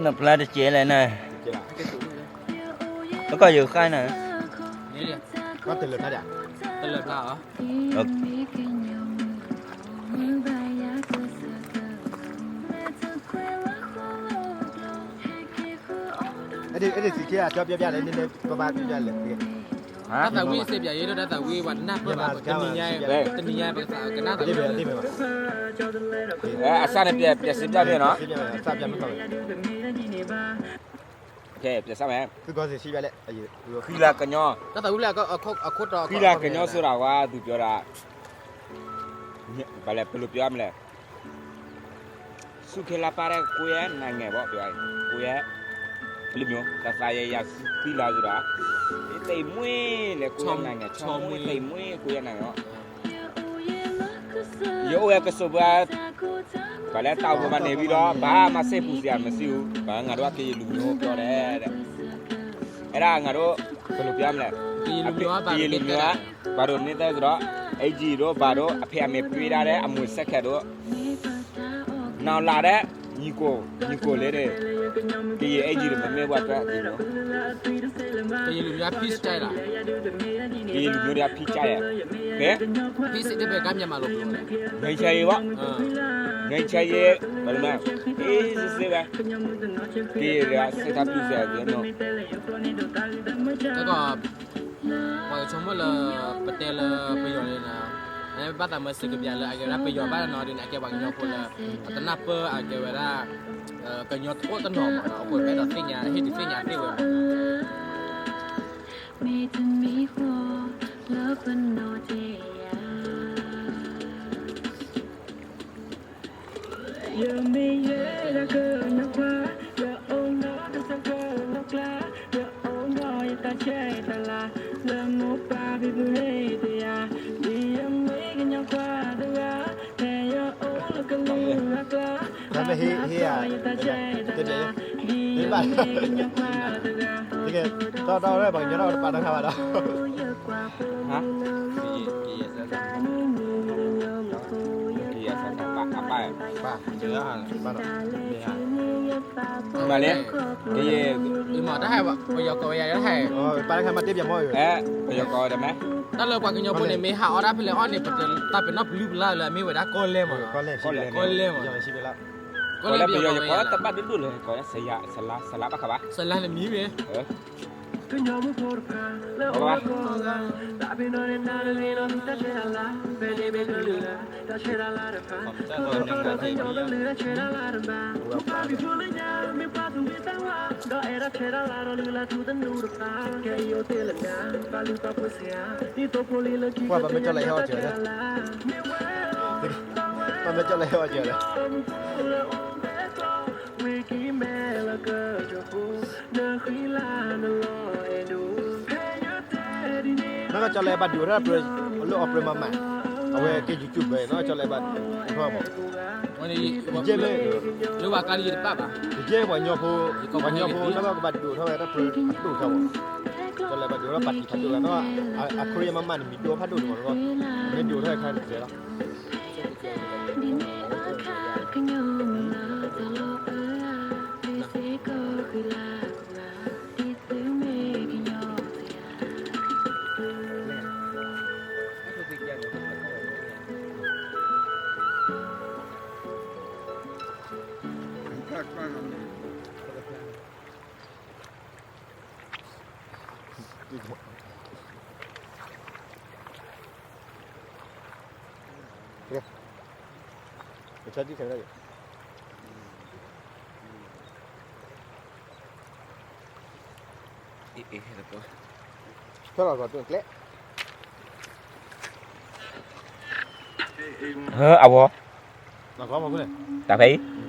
နဖျါတကဲလဲၣ်နၤ, ကီၢ်ယိၤဃၣ်နၤ, တလၢာ်ဖျါ, တလၢာ်ဖျါအီၤ, အဲဒ်စံးကဲအကၠီပျဲပျဲလဲၣ်, နပဘၣ်ပျဲပျဲလဲၣ်, တၢ်သးဝံၣ်စ့ပၠးယဲဒိၣ်တၢ်သးဝံၣ်ဝဲတနၢ်ပၢၢ်ဘၣ်, တနံၤညါ, တနံၤညါပကသးကနၣ်သးဝံၣ်, အစၢ်န့ၣ်ပျဲစ့ပျၢ်မ့ၢ်နီၤ, ပျဲစ့ပျၢ်မ့ၢ်, ဃံလၤကညီ, တၢ်သးဝံၣ်လၢအခိၣ်တီ, ဃံလၤကညီစ့ၢ်ဒၣ်ဝဲ သူပြောတာ, ပလဲၤပလိာ်ပျဲမလဲၣ် ဆူၣ်ခဲလါပၢ်တၢ်ကိးယဲၢ်နၤငဲၤဘၣ်, ကိးယဲၢ်, လၢမ့ၢ် တၢ်သးယဲယၤသံလါစ့ၢ်ဒီး, ယသးမွ့လဲၤကိးယဲၢ်နၤငဲၤ, ဆီမွ့သးမွ့ကိးယဲၢ်နၤငဲၤ, ယအိၣ်ဝဲကစိးပှၤ, ပှၤလၢတၢ်အိၣ်ဖှိၣ်မၤန့ၢ်ဝံၤဒီး ဘၣ်မၤစ့ၢ်ပူၤစ့ၢ်မစ့ၢ်အူ, ပှၤငါတို့က့ၤယလူၤမ့ၢ်အိၣ်ပျီဒဲး, အဲဒၣ်ငါတို့, ပလိာ်ပျဲမလဲၣ်, က့ၤယလူၤမ့ၢ်ဘၣ်ပှၤဒိးန့ၢ်သၢကဒီး, အ့ၣ်ကၠံၣ်ဒိၣ်ဘၣ်ဒိၣ် အဖံးအမ့ၢ်ပှ့ၤဒၣ်ဒဲး အမုၢ်စဲးခဲဒိၣ် နီၢ်လၢ်ဒဲး, ညီကိး, ညီကိးလၢဒဲး, ကယဲၢ်အ့ၣ်ကၠံၣ်ဒိၣ် မ့မ့ၢ်ပှၤတၢ်က့ၤလီၤ, ကယဲၢ်လူၤမ့ၢ်ဒၣ်ဖံးစတၢ်လီၤ, ကယဲၢ်လူၤမ့ၢ်ဒၣ်ဖံးစတၢ်ယဲၢ်, ဖဲ, ဖံးစတၢ်ဖဲကါမံၤမးလီၤ, နဆဲးယဲၢ်ဘၣ်, နဆဲးယဲၢ်, ဘၣ်လၢမး, အ့ၣ်စ့စ့ဝဲ, ကယဲၢ်စ့တၢ်ပျုၢ်စဲးအကဲနီၤ ပှၤကဆိကမိၣ်လၢ ပတဲလၢပယီၤန့ၣ်, ဘၣ်သးမၢစ့ကပျဲလၢအကဲဝဲဒၣ်ပယီၤဘၣ်နီၤဒ်န့ၣ် အကဲပှၤကညီဖိလၢ အတနၢ်ပၢၢ်အကဲဝဲဒၣ် ကညီတအိၣ်တနီၤမးနီၤ အဃိပအဲၣ်ဒိးသ့ၣ်ညါ ဟ့ၣ်ဒုးသ့ၣ်ညါသ့ၣ်ဝဲမးနီၤ ယမ့ၢ်ယဲဒၣ်ကညီခွါ, ယအိၣ်နီၢ်ကစၢ်ကညီကျါ, ယအိၣ်နီၢ်ယတၢ်ဆဲးတၢ်လၤ, လၢမိၢ်ပၢ်ဖံဖုဟ့ၣ်တယၤ, ဒ်ယမ့ၢ်ကညီခွါတဂၤ, ဖဲယအိၣ်လၢကလုာ်အကျါ, ယတၢ်ဆဲးတၢ်လၤ, ဒ်ယမ့ၢ်ကညီခွါတဂၤ, တၢ်တၢ်ပှၤကညီတပာ်တၢ်ခါဘၣ်ဒီး မ့ၢ်လဲၣ်, ကယဲၢ်, မ့ၢ်တၢ်ဟဲ ပယီၤကိးဝဲယၤတၢ်ဟဲ, ပယီၤကိးဝဲတမ့ၢ်, တၢ်လၢပှၤကညီဖိန့ၣ် မ့ၢ်ဟးအီၣ်တၢ်ဖဲလဲၣ်အီၣ်န့ၣ် ပတၢ်ပနီၣ်ပလုၢ်ပလၢ်လၢအမ့ၢ်ဝဲဒၣ်ကီၢ်လဲၢ်မး, ကီၢ်လဲၢ်မး, ကီၢ်လဲၢ်ပယီၤကိးတဘၣ်ဒိၣ်ဒိၣ်လဲၣ်, ကိးစလါဘၣ်ခါဘၣ်, စလါန့ၣ်မံၤဝဲ ကညီဖိတဖၣ်လၢအအိၣ်လၢကီၢ်ဂၤ, တၢ်ပ့ၤနီၣ်န့ၢ်တၢ်တဂ့ၤနီၢ် တၢ်ဆဲးတၢ်လၤ, ဖဲန့ၣ်မ့ၢ်ကလုာ်လၢ တၢ်ဆဲးတၢ်လၤတဖၣ်, ခီဖျိလၢလုၢ်တၢ်ဆဲးတၢ်လၤတဖၣ်, မိၢ်ပၢ်ဖံဖုလၢညါ မ့ၢ်ပှၤသူၣ်က့သးဝါ, ဒီးအဲၣ်တၢ်ဆဲးတၢ်လၤဒီးလုၢ်လၢ်ထူသနူတဖၣ်, ခဲအံၤအိၣ်တ့ၢ်လၢညါ ပှၤလုၢ်ပှၤပှ့ၤစ့ဧါ, ဒ်သိးဖိလံၤလၢခံကတၢၢ် တၢ်ဆဲးတၢ်လၤ, မ့ၢ်ဝဲ ပမ့ၢ်ကၠီလၢဟဲအီၣ်စၢၤလၢ နီၢ်ကၠီလၢဘၣ်ဒုးအိၣ်ထီၣ်ပြၢ လၢအီၣ်ပြၢမးမး, အဝဲကဲ YouTuber နီၢ်ကၠီလၢဘၣ်ဒုးအိၣ်ထီၣ်မး, ယဲၢ်မ့ၢ် လၢဝဲကါလၢယတဘၣ်ဘၣ်, ယဲၢ်ပှၤကညီဖိ, ပှၤကညီဖိနီၢ်ကၠီကဘၣ်ဒုးအိၣ်ထီၣ်ဝဲဒၣ်ပြၢဒိၣ်ထီၣ်မး, ကၠီလၢဘၣ်ဒုးအိၣ်ထီၣ်ပာ်တံၢ်ဖးဒိၣ်ဂၤနီၢ်, အခရံာ်မးမးန့ၣ် မ့ၢ်ဒုးအိၣ်ဖးဒိၣ်တမးနီၢ်, မ့ၢ်ဒုးအိၣ်ထီၣ်အခါတစဲးလီၤ အဝဲ, တၢ်ဖဲအံၤ,